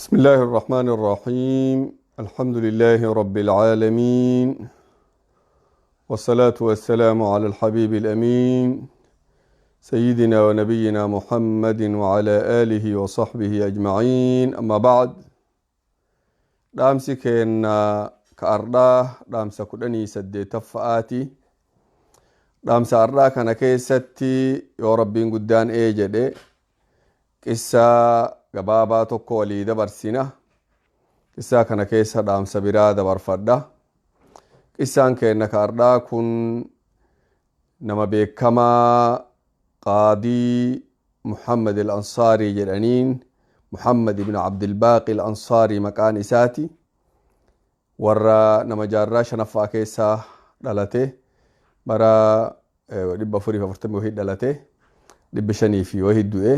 بسم الله الرحمن الرحيم، الحمد لله رب العالمين، والصلاة والسلام على الحبيب الأمين سيدنا ونبينا محمد وعلى آله وصحبه أجمعين، أما بعد. Dhaamsi keenna ka ardhaa dhaamsa 18ffaati. Dhaamsa ardhaa kana keessatti, yoo Rabbiin guddaan ee jedhe, qissaa gabaabaa tokko walii dabarsina. Qissaa kana keessa dhaamsa biraa dabarfadha. Qissaan keenna ka ardhaa kun nama beekamaa Qaadii Muhammad al-Ansaarii jedhaniin, Muhammad ibn Abdilbaaqi al-Ansaarii maqaan isaati. Warra nama jaarraa shanaffaa keessa dhalate, bara 440 wahii dhalate, 500 fi wahii du'e.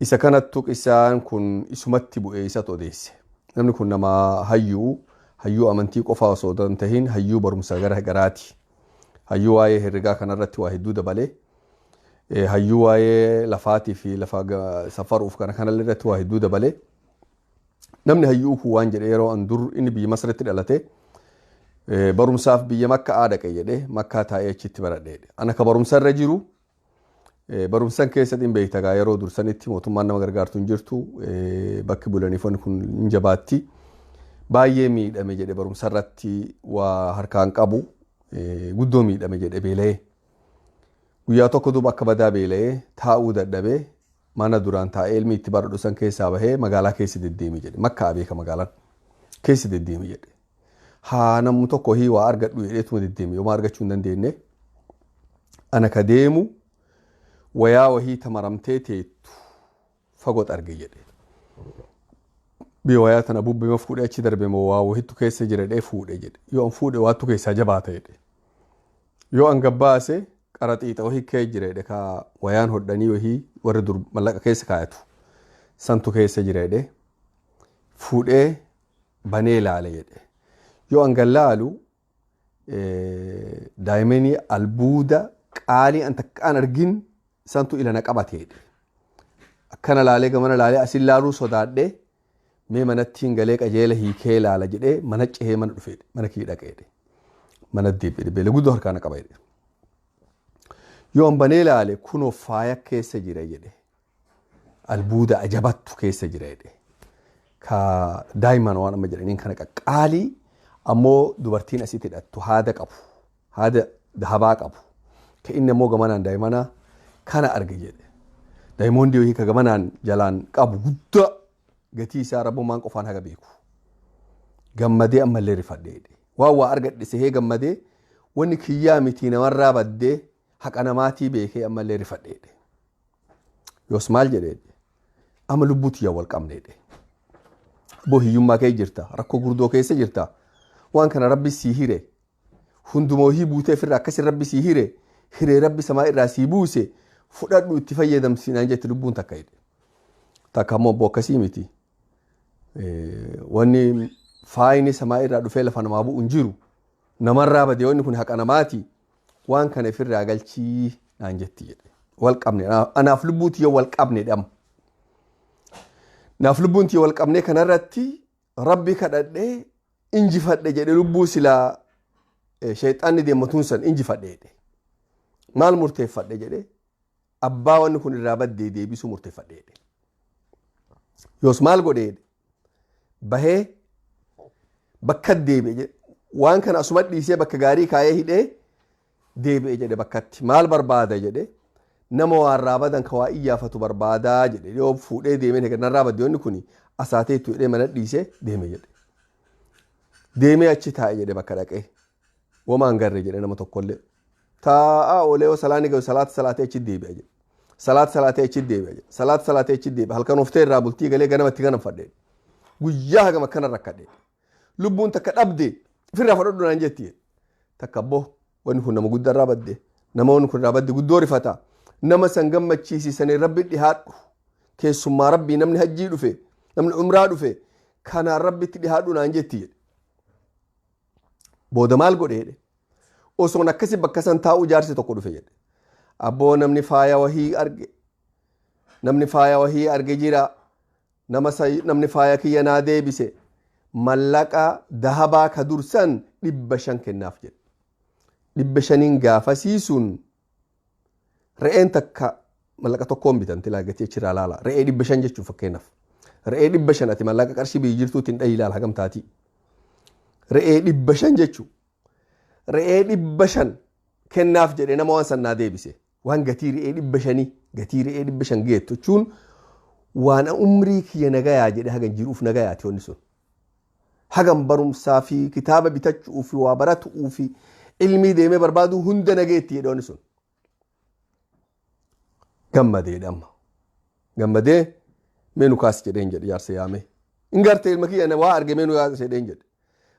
Isa kanattu qissaan kun isumatti bu'ee isatu odeesse. Namni kun nama hayyuu, hayyuu amantii qofaa osoo hin tahin hayyuu barumsa gara garaati. Hayyuu waa'ee herregaa kanarratti waa hedduu dabale, hayyuu waa'ee lafaatii fi lafa safaruuf kana kanallee irratti waa hedduu dabale. Namni hayyuu kun waan jedhe: yeroo an dur inni biyya Masritti dhalate, barumsaaf biyya Makkaa dhaqe jedhe. Makkaa taa'ee achitti baradhe. Ana ka barumsa irra jiru, barumsan keessatti hin beekta, yeroo dursanitti mootummaan nama gargaartu hin jirtu, bakki bulaniif wanni kun hin jabaatti. Baay'ee miidhame jedhe, barumsa irratti waa harkaan qabu, guddoo miidhame jedhe, beela'ee. Guyyaa tokko duuba akka badaa beela'ee taa'uu dadhabee, mana duraan taa'ee ilmi itti baradhu san keessaa bahee magaalaa keessa deddeeme jedhe. Makkaa beeka, magaalaan keessa deddeeme jedhe. Haa namni tokko hii waa argadhu jedheetuma deddeeme, yooma argachuu hin dandeenye. Ana ka deemu wayaa wahii tamaramtee teettu fagoot arge jedhe. Biyya wayaa tana bubbima fuudhee achi darbe moo waa wahittu keessa jira jedhee fuudhe jedhe. Yoo an fuudhe waattu keessaa jabaata jedhe. Yoo an gabbaase qaraxiixa wahii kee jira jedhe, ka wayaan hodhanii wahii warri dur mallaqa keessa kaayatu santu keessa jira jedhe. Fuudhee banee ilaale jedhe. Yoo an gallaalu daa'imanii albuuda qaalii an takkaan argin santu ila na qabate jedhe. Akkana laalee, gamana laalee, asin laaluu sodaadhee, mee manattiin galee qajeela hiikee laala jedhee mana cehee mana dhufee mana kii dhaqee jedhe. Mana deebi'e, beela guddoo harkaa na qaba jedhe. Yoo an banee laale kunoo faaya keessa jira jedhe. Albuuda ajabattu keessa jira jedhe. Ka daa'imman waan amma jedhaniin kana qaqqaalii, ammoo dubartiin asitti hidhattu haada qabu. Haada dahabaa qabu. Ka inni ammoo gamanaan daa'imana kana arge jedhe. Daa'imoon wahii ka gamanaan jalaan qabu guddaa, gatii isaa Rabbumaan qofaan haga beeku. Gammadee ammallee rifadhe jedhe. Waan waa argadhe sehee gammadee, wanni kiyyaa miti namarraa baddee haqa namaatii beekee ammallee rifadhe jedhe. Yoos maal jedhee, amma lubbuu tiyya wal qabne jedhe. Boo hiyyummaa kee jirta, rakkoo gurdoo keessa jirta, waan kana Rabbi sii hire, hundumoo hii buutee ofirraa akkasi Rabbi sii hire, hiree Rabbi samaa irraa sii buuse fudhadhu itti fayyadamsi naan jette lubbuun takka jedhe. Takka ammoo obbo akkasii miti. Wanni faayini samaa irraa dhufee lafa namaa bu'u hin jiru. Namarraa badee, wanni kun haqa namaati. Waan kana ofirraa galchii naan jetti jedhe. Wal qabne anaaf lubbuu tiyya wal qabne dham. Naaf lubbuun tiyya wal qabne kanarratti Rabbi kadhadhee injifadhe jedhe, lubbuu silaa sheexaanni deemmatuun san injifadhe jedhe. Maal murteeffadhe jedhe? Abbaa wanni kun irraa baddee deebisuu murteeffadhe jedhe. Yoos maal godhe jedhe? Bahee bakka deebi'e jedhe. Waan kana asuma dhiisee bakka gaarii kaayee hidhee deebi'e jedhe bakkatti. Maal barbaada jedhe? Nama waa irraa badan ka waa iyyaafatu barbaadaa jedhe. Yoo fuudhee deemee narraa badde wanni kun asaateettu jedhee mana dhiisee deeme jedhe. Deemee achi taa'e jedhe bakka dhaqee. Womaan garre jedhe nama tokkollee. Taa'aa oolee, yoo salaanni gahu salaata salaatee achi deebi'a jedhe. Salaata salaatee achi deebi'a jedhe. Salaata salaatee achi deebi'a. Halkan oftee irraa bultii galee ganamatti ganamfadhe. Guyyaa hagam akkana rakkadhe. Lubbuun takka dhabde ofirraa fudhadhu naan jetti. Takka abboo wanni kun nama guddaa irraa badde. Nama wanni kun irraa badde guddoo rifata. Nama san gammachiisisanii Rabbi dhihaadhu. Keessummaa Rabbii, namni hajjii dhufe, namni umraa dhufe, kanaan Rabbitti dhihaadhu naan jetti jedhe. Booda maal godhe jedhe? Osoon akkasi bakka san taa'uu jaarsi tokko dhufe jedhe. Abboo namni faaya wahii arge. Namni faaya wahii arge jira. Namni faaya kiyya naa deebise mallaqa dahabaa ka dursan 500 kennaaf jedhe. 500 gaafasiisuun re'een takka mallaqa tokkoon bitamti laagatee achirraa laala. Re'ee 500 jechuun fakkeenyaaf. Re'ee 500 ati mallaqa qarshii biyya jirtuutti hin dhayi ilaala hagam taati. Re'ee 500 jechuun re'ee 500 kennaaf jedhe nama waan san naa deebise. Waan gatii re'ee 500 gatii re'ee 500 geettu jechuun waan umrii kiyya nagayaa jedhe hagan jiruuf nagayaati wanni sun. Hagan barumsaa fi kitaaba bitachuu fi waa baratuu fi ilmii deemee barbaadu hunda nageetti jedhe wanni sun. Gammadee dhamma. Gammadee mee nu kaas jedheen jedhe jaarsa yaamee. In garte ilma kiyya waa arge mee nu kaas jedheen jedhe.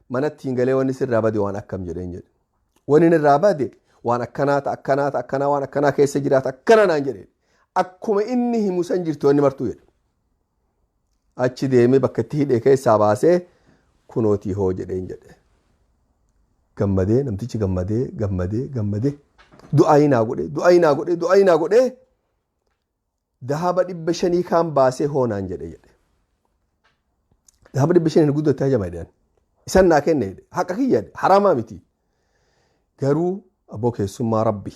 Manatti hin galee wanni sirraa bade waan akkam jedheen jedhe. Wanni irraa bade waan akkanaa ta akkanaa ta akkanaa waan akkanaa keessa jiraata akkana naan jedhe. Akkuma inni himu san jirti wanni martuu jedhe. Achi deemee bakka itti hidhe keessaa baasee kunootii hoo jedheen jedhe. Gammadee namtichi gammadee gammadee gammadee du'aa naa godhe du'aa naa godhe du'aa naa godhe dahaba 500 kaan baasee hoo naan jedhe jedhe. Dahaba 500 guddatti hajama jedhan. Isan naa kenne jedhe haqa kiyya jedhe haraamaa miti. Garuu aboo keessummaa rabbi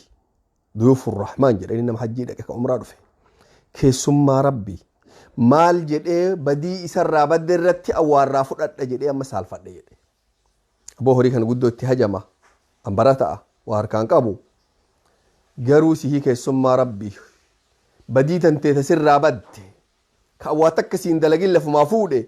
duyuufur rahmaan jedhanii nama hajjii dhaqe ka umraa dhufe. Keessummaa rabbi maal jedhee badii isarraa badde irratti awwaarraa fudhadha jedhee amma saalfadhe jedhe. Aboo horii kana guddoo itti hajama ambara ta'a waa harkaan qabu. Garuu sihii keessummaa rabbi badii tantee sirraa badde ka awwaa takka siin dalagin lafumaa fuudhe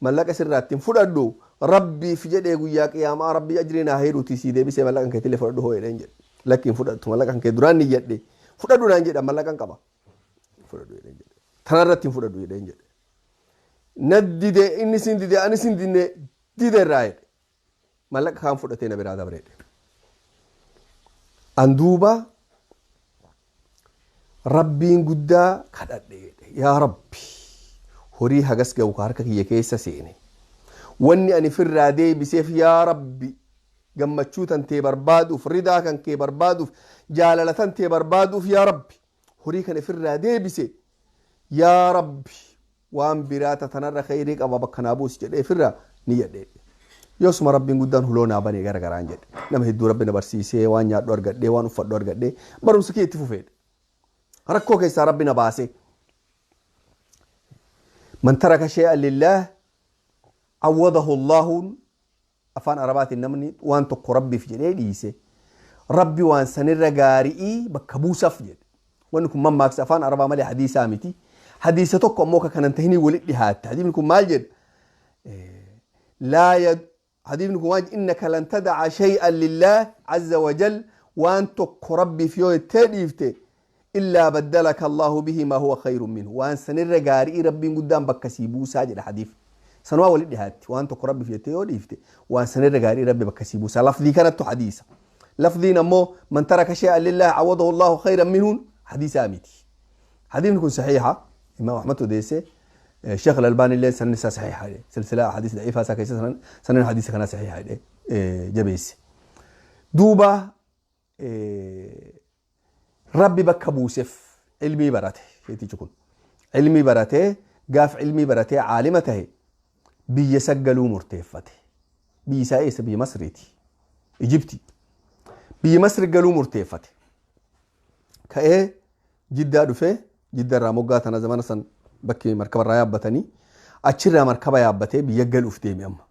mallaqa sirraa ittiin fudhadhu rabbiif jedhee guyyaa qiyaamaa rabbii ajrii naa heeruuti sii deebisee mallaqa keetillee fudhadhu hoo jedheen jedhe. Lakkiin fudhattu mallaqa kee duraan ni jedhe fudhadhu naan jedha mallaqa qaba. Fudhadhu jedheen jedhe. Tanarratti hin fudhadhu jedheen jedhe. Na dide inni siin dide ani siin dide dide irraa jedhe. Mallaqa kaan fudhatee na biraa dabre jedhe. An duuba rabbiin guddaa kadhadhe jedhe. Yaa rabbi horii hagas ga'u ka harka kiyya keessa seene. Wanni ani firraa deebiseef yaa rabbi gammachuu tantee barbaaduuf ridaa kan kee barbaaduuf jaalala tantee barbaaduuf yaa rabbi horii kana firraa deebise yaa rabbi waan biraa tanarra khayrii qaba bakka naa buusi jedhee firraa ni jedhe. Yoosuma rabbiin guddaan huloo naa banee gara garaan jedhe. Nama hedduu rabbi na barsiisee waan nyaadhu argadhee waan uffadhu argadhee barumsa kee itti fufeedha. Rakkoo keessaa rabbi na baase. Man taraka shay'an lillaah awwadahu Allaahuun afaan arabaatiin namni waan tokko rabbiif jedhee dhiise rabbi waan sanirra gaarii bakka buusaaf jedhe. Wanni kun mammaaksa afaan arabaa malee hadiisaa miti. Hadiisa tokko ammoo ka kanan tahinii walitti dhihaatte. Hadiisni kun maal jedha? Laa hadiisni kun waan innaka lan tada'a shay'an lillaah azza wa jal waan tokko rabbiif yoo jettee dhiifte illaa baddalaka Allahu bihi maa huwa khayrun minhu. Waan sanirra gaarii rabbiin guddaan bakka sii buusaa jedha hadiif. Sanumaa walitti dhihaatti waan tokko rabbiif jettee yoo dhiifte waan sanirra gaarii rabbi bakka sii buusaa. Lafdii kanattu hadiisa. Lafdiin ammoo man taraka shay'an lillaah awwadahu Allahu khayran minhuun hadiisaa miti. Hadiisni kun saxiixa. Imaam Ahmad odeesse. Sheekh Al-Albaani illee sanni isaa saxiixa jedhe. Silsilaa hadiis da'iifaa isaa keessa sanni hadiisa kanaa saxiixa jedhe jabeesse. Duuba rabbi bakka buuseef ilmii barate sheetichi kun. Ilmii baratee gaaf ilmii baratee caalima tahe biyya saggaluu murteeffate. Biyyi isaa eessa? Biyya Masriiti. Ijipti. Biyya Masri galuu murteeffate. Ka'ee Jiddaa dhufee Jidda irraa moggaa tana zamana san bakki markaba irraa yaabbatanii achirraa markaba yaabbatee biyya galuuf deeme amma.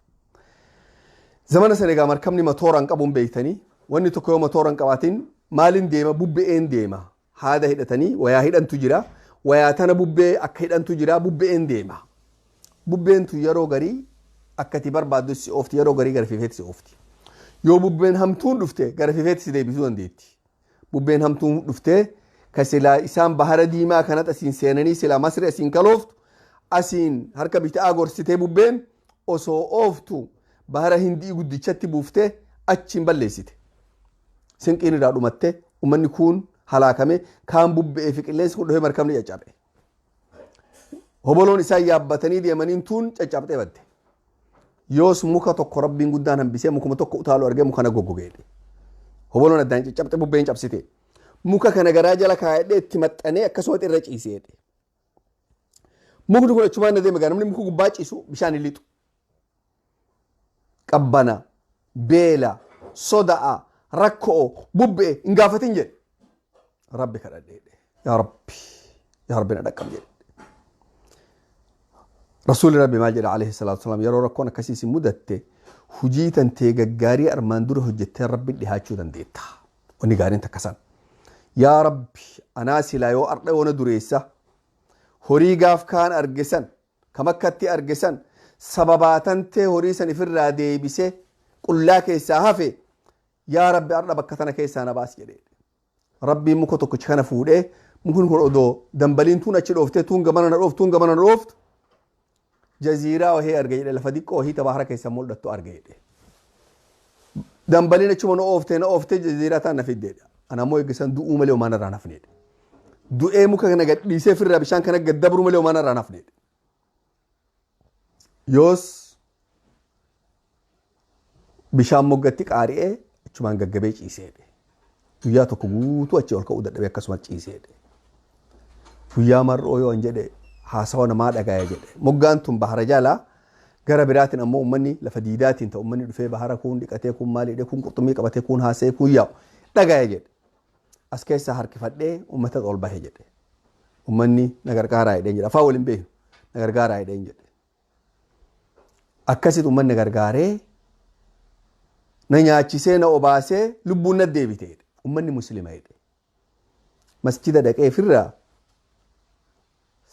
Zamana sana egaa markabni matoora hin qabuun beektanii wanni tokko yoo matoora hin qabaatin maaliin deema bubbe'een deema. Haada hidhatanii wayaa hidhantu jira. Wayaa tana bubbee akka hidhantu jira bubbe'een deema. Bubbeen tun yeroo garii akka ati barbaaddu si oofti yeroo garii gara fifeetti si oofti. Yoo bubbeen hamtuun dhufte gara fifeetti si deebisuu dandeetti. Bubbeen hamtuun dhuftee ka silaa isaan bahara diimaa kanatti asiin seenanii silaa Masri asiin kalooftu asiin harka bitaa gorsitee bubbeen osoo ooftu bahara hindii guddichatti buuftee achiin balleessite. Sinqiin irraa dhumatte uummanni kuun halaakame kaan bubbe'ee fi qilleensi kun dhufee markabni caccabe. Hoboloon isaan yaabbatanii deemaniin tuun caccabxee badde. Yoos muka tokko rabbiin guddaan hambisee mukuma tokko utaalu argee muka kana goggogeedhe. Hoboloon addaan caccabxe bubbeen cabsite. Muka kana garaa jala kaayadhee itti maxxanee akkasumatti irra ciiseedhe. Mukni kun achumaan na deema, namni muka gubbaa ciisu bishaan hin lixu. Qabbana, beela, soda'a, rakko'o, bubbe'e hin gaafatin jedhe. Rabbi kadhadhe. Yaa Rabbi, yaa Rabbi na dhaqqab jedhe. Rasuulli Rabbi maal jedha alayhi salaatu wasalaam? Yeroo rakkoon akkasii si mudatte, hujii tantee gaggaarii armaan dura hojjettee Rabbi dhihaachuu dandeetta. Wanni gaariin takka san. Yaa Rabbi, anaa silaa yoo ardha yoona dureessa horii gaaf kaan arge san, kam akkatti arge san, sababaa tantee horii san ifirraa deebisee qullaa keessaa hafe, yaa Rabbi, ardha bakka tana keessaa na baas jedhee. Rabbiin muka tokkicha kana fuudhee, mukni kun odoo dambaliin tuun achi dhooftee, tuun gamana na dhooftu, tuun gamana na dhooftu, jaziiraa wahii arge jedhe, lafa xiqqoo wahii bahara keessa mul'attu arge jedhe. Dambaliin achuma na ooftee na ooftee jaziiraa taan na fiddeedha. Ana ammoo eeggisan du'uu malee homaan irraa hafneedha. Du'ee muka kana gadhiisee firraa bishaan kana gad dabruu malee homaan irraa hafneedha. Yoos bishaan moggatti qaari'ee achumaan gaggabee ciiseedha. Guyyaa tokko guutuu achi ol ka'uu dadhabee akkasuma ciiseedha. Guyyaa mar'oo yoo an jedhe haasawa namaa dhagaya jedhe. Moggaan tun bahara jalaa, gara biraatiin ammoo uummanni lafa diidaatiin ta'u, uummanni dhufee bahara kun dhiqatee, kun maal, kun qurxummii qabatee, kun haasa'ee, kun yaa'u dhagaya jedhe. As keessaa harkifadhee uummata ol bahe jedhe. Uummanni na gargaaraa jedheen jedhe. Afaan waliin beeknu, na gargaaraa jedheen jedhe. Akkasitti uummanni na gargaaree, na nyaachisee, na obaasee, lubbuun na deebite jedhe. Uummanni Muslima jedhe. Masjida dhaqee firraa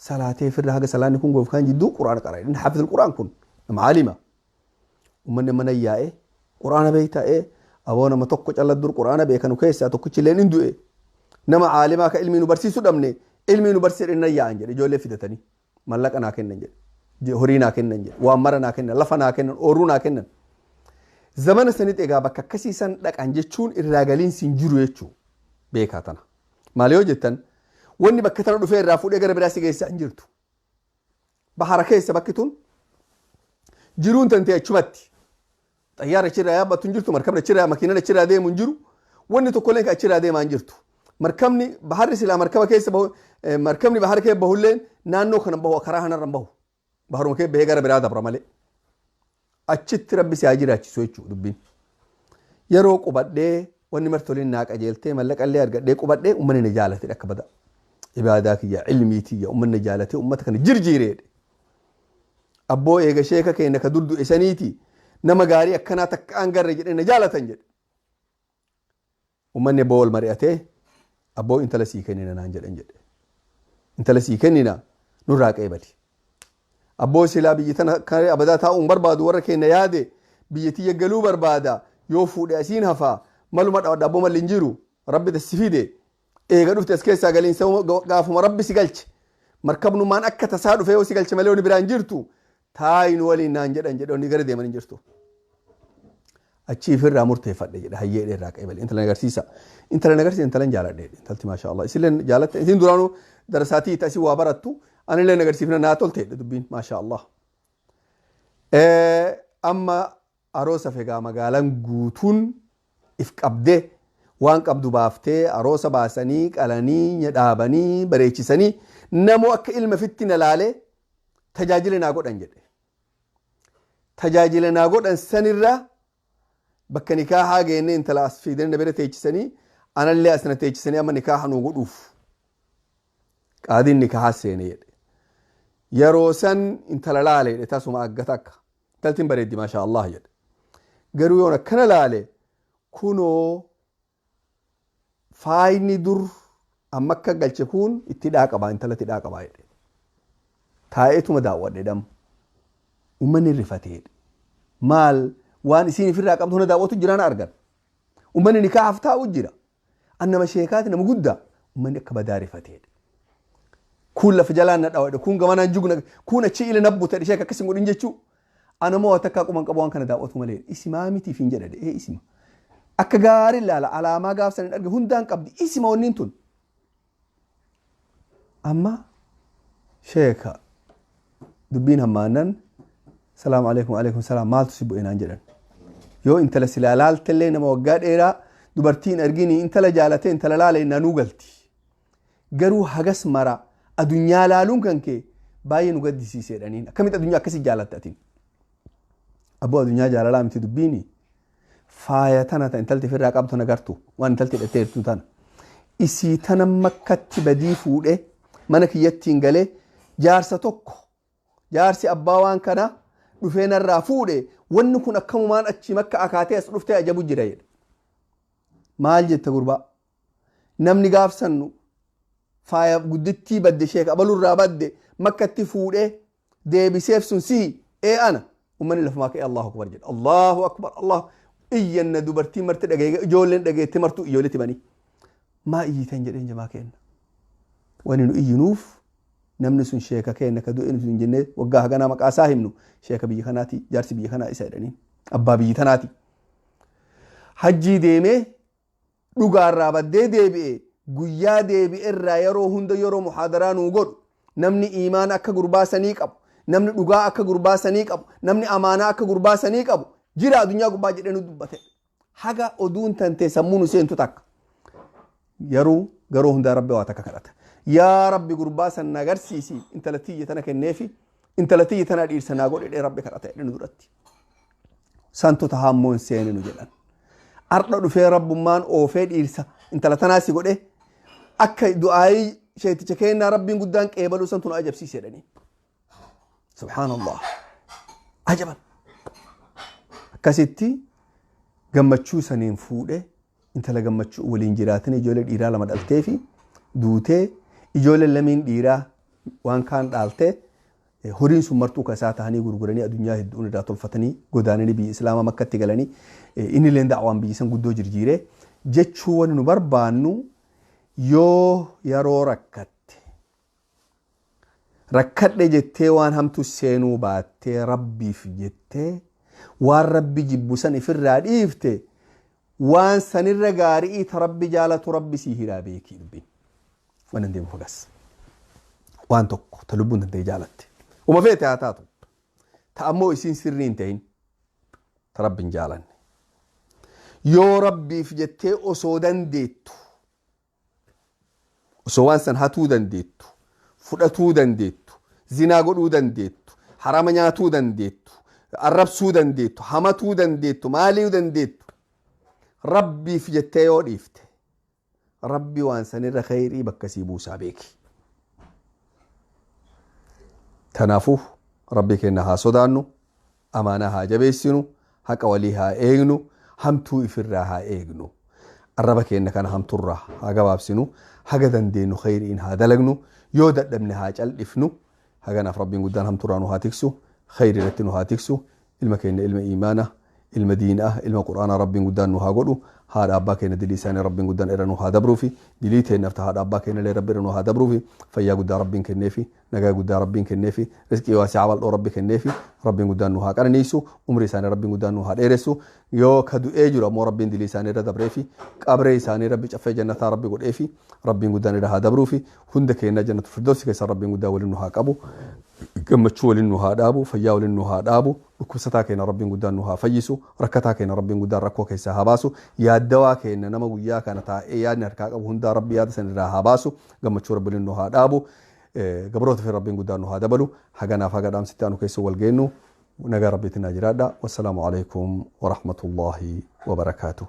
salaatee, firraa haga salaanni kun goof kan jidduu Quraana qara. Inni haafizul Quraan kun nama aalima. Uummanni mana yaa'ee, Quraana beektaa? Ee, aboo, nama tokko calla dur Quraana beekanu keessaa tokkichi illee hin du'e. Nama aalimaa ka ilmii nu barsiisu dhabne, ilmii nu barsiisu inni yaa'an jedhe. Ijoollee fidatanii mallaqa naa kennan jedhe. Horii naa kennan jedhe. Waan mara naa kennan, lafa naa kennan, oorruu naa kennan. Zamana sanitti egaa bakka akkasiisan dhaqan jechuun irraa galiinsi hin jiru jechuu beekaa tana. Maal yoo jettan, wanni bakka tana dhufee irraa fuudhee gara biraa si geessaa hin jirtu. Bahara keessa bakki tun jiruun tantee achumatti. Xayyaara achirraa yaabbattu hin jirtu, markabni achirraa, makiinaan achirraa deemu hin jiru, wanni tokkolleen kan achirraa deemaa hin jirtu. Markabni baharri silaa markaba keessa bahu, markabni bahara keessa bahulleen naannoo kana bahu, karaa kanarra bahu. Baharuma keessa bahee gara biraa dabra malee. Achitti Rabbi si haa jiraachisu jechuudha dubbiin. Yeroo qubadhee wanni martoliin naa qajeeltee, mallaqallee argadhee qubadhee, uummanni na jaalate akka bada. Ibaadaa kiyya, ilmii tiyya, uummanni na jaalatee uummata kana jirjiireedhe. Abboo, eega sheeka keenya ka dur du'e saniiti nama gaarii akkanaa takka an garre jedhee na jaalatan jedhe. Uummanni abboo wal mari'atee, abboo, intala sii kennina naan jedhan jedhe. Intala sii kennina, nurraa qeebali. Abboo, silaa biyyi tana kan abadaa taa'uun barbaadu, warra keenya yaade, biyya tiyya galuu barbaada, yoo fuudhe asiin hafaa, maluma dhawadha. Abboo, malli hin jiru, Rabbi si fide, eega dhufte as keessaa galiinsa gaafuma Rabbi si galche, markabnumaan akka tasaa dhufee yoo si galche malee wani biraan jirtu, taayi nu waliin naan jedhan jedhe. Wanni gara deeman hin jirtu. Achii ifirraa murteeffadhe jedhe. Hayyee irraa qeebale, intala agarsiisa. Intala agarsiisa, intalan jaaladhe. Intalti maasha Allah isilleen jaalatte, isin duraanuu darasaatii asii waa barattu, anillee agarsiifna, naa tolte dubbiin, maasha Allah. Amma aroosa fegaa magaalaan guutuun if qabdee, waan qabdu baaftee, aroosa baasanii, qalanii, dhaabanii, bareechisanii, namoo akka ilma fitti na laalee tajaajila naa godhan jedhe. Tajaajila naa godhan sanirra bakka nikaahaa geennee, intala as fiidanii na bira teechisanii, anallee as na teechisanii, amma nikaaha nuu godhuuf qaadiin nikaahaa seene jedhe. Yeroo san intala laale jedhe, tasuma aggata akka intaltiin bareeddi, maasha Allah jedhe. Garuu yoon akkana laale, kunoo faayni dur amma akka galche kun itti hidhaa qabaa, intalatti hidhaa qabaa jedhe. Taa'eetuma daawwadhe dham. Uummanni rifatee jedhe. Maal waan isiin ifirraa qabdu hunda daawwatu jira na argan. Uummanni nikaahaaf taa'u jira. An nama sheekaati, nama guddaa. Uummanni akka badaa rifatee jedhe. Kun lafa jalaan na dhawadhe, kun gamanaan jugna, kun achi ila nabbu ta'e, sheeka akkas hin godhin jechuu. Ana moo takkaa quban qabu waan kana daawwatu malee, isimaa mitiif hin jedhade, ee, isima. Akka gaarii ilaala, alaamaa gaafsan hin arge hundaan qabdi, isima wanniin tun. Amma sheeka dubbiin hammaanan, salaamu alaikum, alaikum salaam, maaltu si bu'e naan jedhan. Yoo intala silaa laaltellee, nama waggaa dheeraa dubartiin argini, intala jaalatee intala laale naanuu galti. Garuu hagas mara adunyaa laaluun kan kee Baay'ee nu gaddisiise jedhaniin. Akkamitti addunyaa akkasii jaalatte atiin? Abboo, addunyaa jaalalaa miti dubbiini. Faaya tana ta intalti ofirraa qabdu nagartu, waan intalti hidhattee jirtu tana. Isii tana Makkatti badii fuudhee mana kiyyattiin galee, jaarsa tokko, jaarsi abbaa waan kana dhufee narraa fuudhe. Wanni kun akkamumaan achi Makka akaatee as dhuftee ajabu jira jedhe. Maal jette gurbaa? Namni gaafsannu faaya guddittii badde, sheeka abalurraa badde, Makkatti fuudhee deebiseef sun sihi? Ee, ana. Ummanni lafumaa ka'ee "Allahu akbar" jedhe. "Allahu akbar, Allah" iyyanna. Dubartii marti dhageege, ijoolleen dhageette martuu ijoolletti banii. "Maa iyyitan?" jedheen jamaa kenna. Wani nu iyyinuuf namni sun sheeka kenna ka du'e sun jennee waggaa haganaa maqaa isaa himnu, sheeka biyya kanaati, jaarsi biyya kanaa isa jedhaniin, abbaa biyya tanaati. Hajjii deemee dhugaarraa baddee deebi'e. Guyyaa deebi'e irraa yeroo hunda yeroo muhaadaraa nuu godhu, namni iimaana akka gurbaa sanii qabu, namni dhugaa akka gurbaa sanii qabu, namni amaanaa akka gurbaa sanii qabu jira addunyaa gubbaa jedhee nu dubbate. Haga oduun tantee sammuu nu seentu takka yeroo garoo hundaa Rabbi waa takka kadhata: "Yaa Rabbi, gurbaa san na agarsiisi, intala tiyya tana kenneefi, intala tiyya tana dhiirsa naa godhe" Rabbi kadhata jedhe nu duratti. Santu tahaammoo hin seene nu jedhan. Ardha dhufee Rabbummaan oofee dhiirsa intala tanaa si godhe, akka du'aayii sheeticha kennaa Rabbiin guddaan qeebaluu santu nu ajabsiise jedhanii. Subhaanallah. Ajaban. Akkasitti gammachuu saniin fuudhe. Intala gammachuu waliin jiraatan, ijoollee dhiiraa lama dhaltee fi duutee, ijoollee lameen dhiiraa waan kaan dhaaltee, horiin sun martuu kasaa ta'anii gurguranii addunyaa hedduun irraa tolfatanii godaananii biyya Islaamaa Makkatti galanii, inni illee da'waan biyya san guddoo jirjiiree jechuu. Wani nu barbaannu, yoo yeroo rakkatte rakkadhe jettee waan hamtu seenuu baattee, Rabbiif jettee waan Rabbi jibbu san ifirraa dhiifte, waan sanirra gaarii ta Rabbi jaalatu Rabbi sii hiraa beekii. Dubbiin waan hin deemu fagas waan tokko ta lubbuun tantee jaalatte uma feete haa taatu, ta ammoo isiin sirrii hin ta'in, ta Rabbi hin jaalanne, yoo Rabbiif jettee osoo dandeettu, osoo waan san hatuu dandeettu, fudhatuu dandeettu, zinaa godhuu dandeettu, harama nyaatuu dandeettu, arrabsuu dandeettu, hamatuu dandeettu, maalii dandeettu, Rabbiif jettee yoo dhiifte, Rabbi waan sanirra khayrii bakka sii buusaa beeki. Kanaafuu Rabbi keenya haa sodaannu, amaanaa haa jabeessinu, haqa walii haa eegnu, hamtuu ifirraa haa eegnu. Arraba keenya kana hamturraa haa gabaabsinu, haga dandeenyu khayriin haa dalagnu, yoo dadhabne haa cal'ifnu. Haganaaf Rabbiin guddaan hamturraa nu haa tiksu, khayrii irratti nu haa tiksu. Ilma keenya ilma iimaanaa, ilma diinaa, ilma Qur'aanaa Rabbiin guddaan nu haa godhu. Haadha abbaa keenya dilii isaanii Rabbiin guddaan irra nu haa dabruufi, dilii teenyaaf ta haadha abbaa keenya illee Rabbi irra nu haa dabruufi. Fayyaa guddaa Rabbiin kenneefi, nagaa guddaa Rabbiin kenneefi, rizqii waasi'aa bal'oo Rabbi kenneefi, Rabbiin guddaan nu haa qananiisu, umrii isaanii Rabbiin guddaan nu haa dheeressu. Yoo ka du'ee jiru ammoo Rabbiin dilii isaanii irra dabreefi, qabree isaanii Rabbi caffee jannataa Rabbi godheefi, Rabbiin guddaan irra haa dabruufi. Hunda keenya Jannatu Firdoosi keessa Rabbiin guddaa waliin nu haa qabu, gammachuu waliin nu haa dhaabu, fayyaa waliin nu haa dhaabu. Dhukkubsataa keenya Rabbiin guddaan nu haa fayyisu, rakkataa keenya Rabbiin guddaan rakkoo keessaa haa baasu, yaaddawaa keenya, nama guyyaa kana taa'ee yaadni harkaa qabu hundaa Rabbi yaada san irraa haa baasu, gammachuu Rabbi waliin nu haa dhaabu, gabroota fi Rabbiin guddaan nu haa dabalu. Haganaaf haga dhaamsitti aanu keessa wal geennu nagaa Rabbiitiin naa jiraadha. Wassalaamu alaikum warahmatullaahi wabarakaatuh.